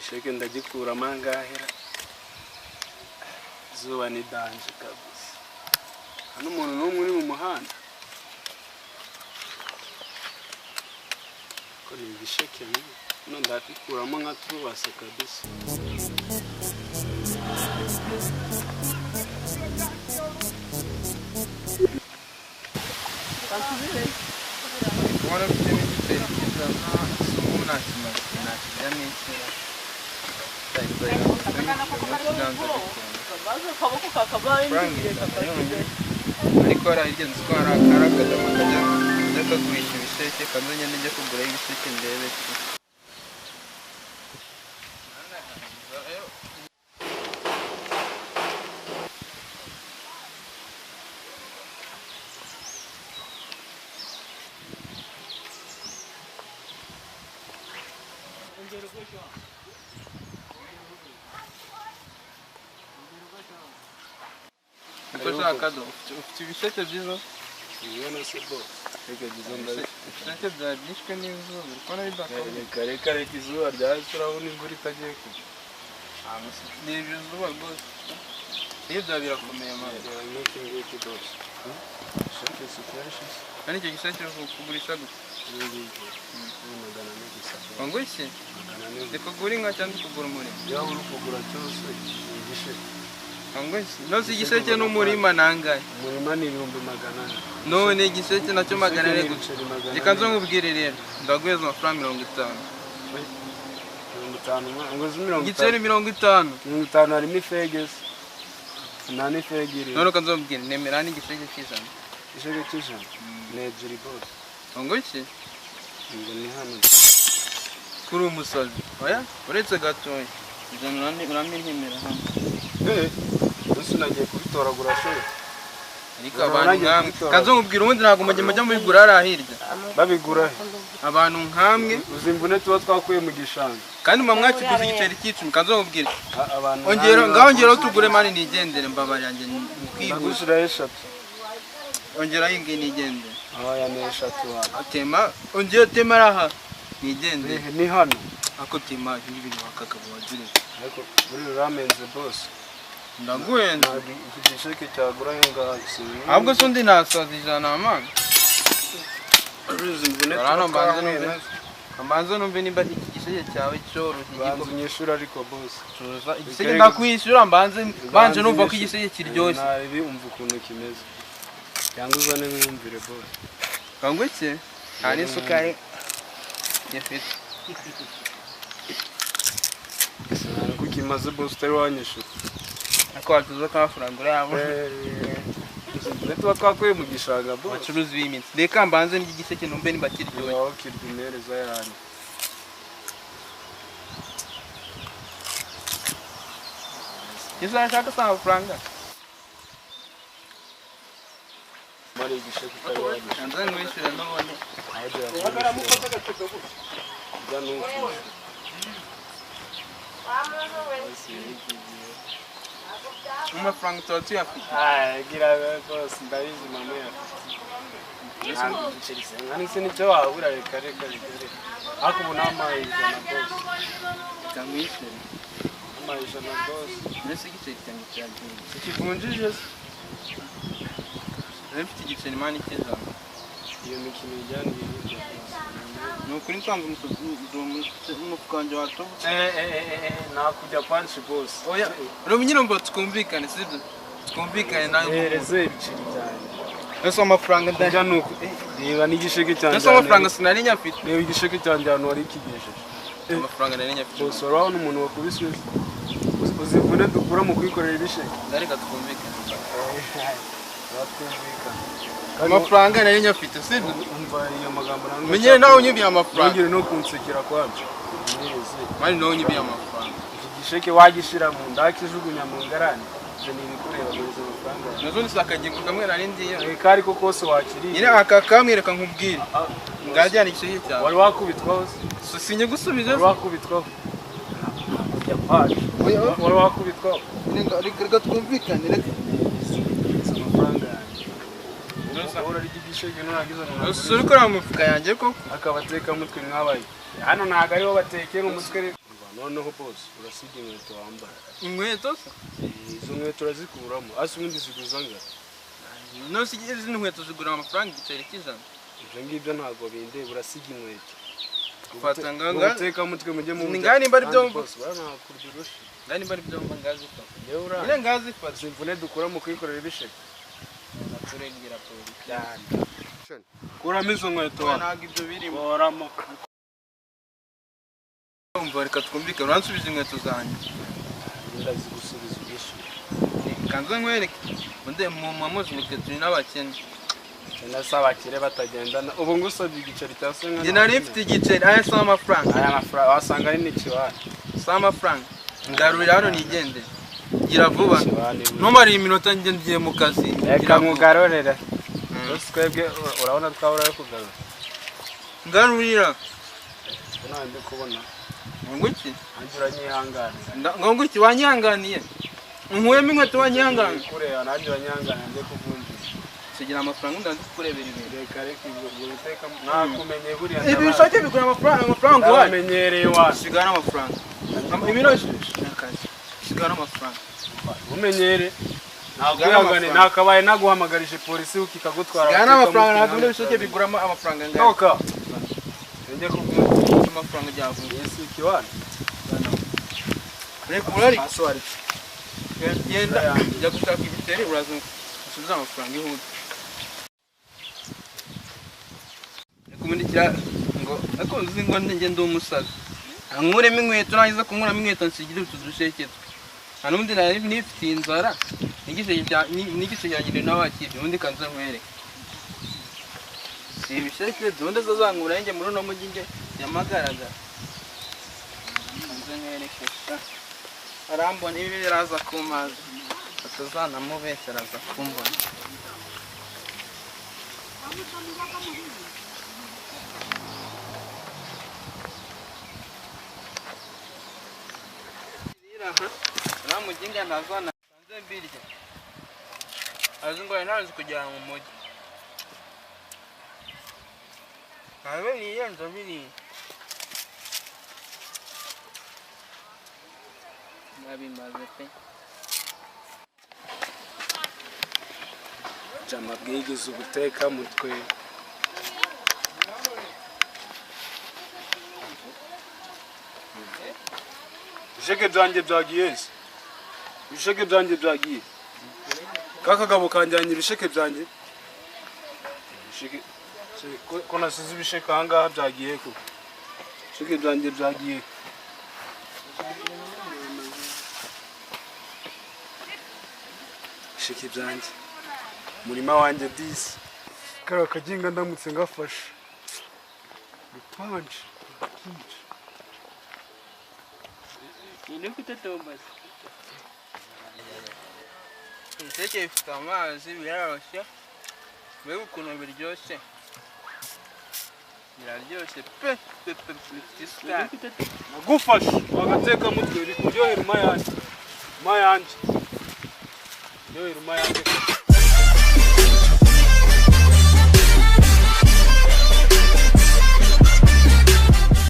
Igisheke ndagikuramo angahera. Izuba ni danger kabisa. Hano umuntu n'umwe uri mu muhanda. Ko ni igisheke no ndakikuramo nka tubase kabisa. Kubona ufite n'igiceri cy'ijana ubu ntakimaze nakijyamo ikira ariko hariya hirya nzi ko hari akadama kajya kagurisha ibisheke kanze ngende njye kugurayo ibisheke ndebe. Ufite ibisheke byiza? Ibisheke byawe byishwe n'izuba uri kubona bidakomeye. Reka reka izuba ryaje urabona imvura itagiye kugwa. Ni izuba rwose. Iyo byawe birakomeye mama. N'iki ngiki rwose. Ibisheke si fresh. Kandi icyo gisheke kugurisha gute? Ni 400 gusa. Ngo iki? 400. Ndi kugura inka cyangwa kugura umurima? Yaba uri kugura cyose ni igisheke. Nose igisheke n'umurima nangahe? Umurima ni 400,000. None igisheke nacyo 400 gusa. Reka nzo nkubwire rero, ndaguheza amafaranga 50. 50 ngo zi 50. Igiceri 50. 50 harimo ifegesi. Nta n'ifegi irimo. None reka nzo nkubwire, nemera n'igisheke cy'ijana. Igisheke cy'ijana? Ni 2 bose. Ngo iki? Ngo ni hano. Kuri umusazi. Oya, uretse gatoya. Ijana uramwintemera hano. Ubu nagiye kubitoragura shuri. Ariko abantu nkamwe kanzo nkubwira ubundi ntabwo mujye mujya mubigura hariya hirya. Babigura he? Abantu nkamwe uzi imvune tuba twakuye mu gishanga. Kandi muba mwakiguze igiceri cy'icumi kanzo nkubwire. Ongera ngaho ongeraho tugure mani nigendere mbabara yanjye kwihuse. Ndagushyiraho 3. Ongeraho iyi ngiyi nigendere. Aya ni 3 wawe. Tema ongera tema araha nigendere. Ni hano. Ako tema ibintu wakagabo wagire. Ariko buri ramenze boss. Ndaguhenze. Iki gisheke cyagura ngaha. Ahubwo se undi nasaza 100 amana. Mbanze numve nimba iki gisheke cyawe cyoroshye. Banze unyishyura ariko boss. Igisheke ndakwishyura mbanze numva ko igisheke kiryoshye. Nabi umva ukuntu kimeze. Cyangwa uzane mwumvire boss. Kangwe iki? Nta n'isukari gifite. Kuko kimaze boss utari wanyishyura. Ako wacuruza k'amafaranga urayabona. Tuba twakuye mu gishanga boss. Abacuruzi b'iminsi. Reka mbanze ndye igiseke numve nimba kiryoshye. Aho kirya impereza yanjye. Ese urashaka se amafaranga? Mari igisheke utari wanyishyura. Nze nkwishyure n'ubundi. Amafaranga tuba tuyafite. Gira rwose ndabizi mama yafite. Nka nicyo wabura reka reka reka. Ariko ubu nampaye 100 boss. Reka nkwishyure. Nampaye 100 boss. Mbese igiceri cyanjye kiragiye. Ikivunjije se? Nari mfite igiceri mani cy'ijana. Iyo mikino ijyana hirya rwose. Ni ukuri nsanze umufuka wanjye watobotse. Nakujya panshi boss. Oya, urumva nyine ngo twumvikane sibyo? Twumvikane nawe. Hereze ibiceri byanjye. Ese amafaranga ndajya nuko reba n'igisheke cyanjye. Ese amafaranga sinari nyafite. Reba igisheke cyanjye ahantu wari kigejeje. Amafaranga nari nyafite. Boss urabona umuntu wakubise uzi imvune dukura mu kwikorera ibisheke. Ndareka twumvikane. Twumvikane. Amafaranga nari nyafite sibyo? Umva iyo magambo nange. Menyere nawe unyibiye amafaranga. Ntugire no kunsekera kwabyo. Mani nawe unyibiye amafaranga. Iki gisheke wagishira mu ndakijugunya mu ngarani. Ibyo ni ibikureba muri amafaranga. Nazo nisakagingo kamwe nari ndiye. Reka ariko kose wakiriye. Nyine aka kamwe reka nkubwire. Ngajyana igisheke cyawe. Wari wakubitwaho se? Sinye gusubiza. Wari wakubitwaho. Kujya paje. Wari wakubitwaho. Reka twumvikane reka. Amafaranga yanjye. Urarya igisheke nurangiza ngo Usuri kora mu mufuka yanjye koko. Akabateka mutwe mwabaye. Hano ntago ariho batekera umutwe. Noneho boss urasiga inkweto wambara. Inkweto se? Izo nkweto urazikuramo. Ase ubundi ziguza angahe? No si izi nkweto zigura amafaranga igiceri cy'ijana. Ibyo ngibyo ntabwo bindeba, urasiga inkweto. Fata nganga. Uteka mutwe mujye mu. Ngani bari byo boss baranakurya urushi. Ngani bari byo ngazi fa. Yewe ura. Ile ngazi fa. Imvune dukura mu kwikorera ibisheke. Naturengera polisi. Cyane. Kuramo izo nkweto wa. Ntabwo ibyo birimo. Boramo. Umva reka twumvikane, uransubiza inkweto zanjye. Ndazigusubiza ubwishyure. Kanze nkwereke. Undi mu mamuzi mutwe turi n'abakene. Cyane abakire batagendana. Ubu ngusabye igiceri cya se. Njye nari mfite igiceri, aya si amafaranga. Aya mafaranga wasanga ari n'ikiwani. Si amafaranga. Ngarurira hano nigende. Gira vuba. Ntumare iminota njye ngiye mu kazi. Reka nkugarurire. Twebwe urabona twabura yo kugarura. Ngarurira. Nta ndi kubona. Nguki? Nanjye uranyihanganira. Nguki wanyihanganiye? Nkuyemo inkweto wanyihanganiye? Kureba nanjye uranyihanganira njye kuvunjisha. Sigira amafaranga ndazi kukurebera ibintu. Reka reka ibyo biteka nakumenye buriya. Ibi bishake bigura amafaranga, amafaranga wayo. Ndamenyereye wa. Sigara amafaranga. Ibinoshi nakazi. Sigara amafaranga. Umenyere. Ntabwo nakabaye naguhamagarije polisi ukikagutwara. Sigara amafaranga ntabwo ibyo bishake bigura amafaranga ngayo. Toka. Njye kuvunjisha amafaranga byavunjisha. Yesu ikiwani. Reka urari. Genda jya gushaka ibiceri uraza usubize amafaranga ihute. Kumundikira ngo ariko nzi ngo njye ndi umusazi. Ankuremo inkweto nagize kunkuramo inkweto nsigira utu dusheke twe. Nta n'ubundi nari nifitiye inzara n'igice cyanjye n'abakiriya ubundi kanze nkwereke. Si ibisheke ubundi azazankura njye muri uno mujyi njye yamagaragara. Kanze nkwereke sha. Arambona ibi biraza kumaza. Atazanamubeshya araza kumbona. Ramujinga nazana kanze mbirya. Azi ngo nazi kujya mu mujyi. Kabe niyenza biri. Nabimaze pe. Jama bwigeze ubuteka mutwe. Ibisheke byanjye byagiye se. Ibisheke byanjye byagiye. Kakagabo kanjyanye ibisheke byanjye. Ibisheke ko nasize ibisheke aha ngaha byagiye ko. Ibisheke byanjye byagiye. Ibisheke byanjye. Murima wanjye disi. Kara kaginga ndamutse ngafashe. Bipanje. Kinje. Ibisheke bifite amazi biraryoshye, mbega ukuntu biryoshye, biraryoshye pe pe pe bifite isukari. Nagufashe wagateka mutwe uri kuryohera uma yanjye, uma yanjye, uryohera uma yanjye.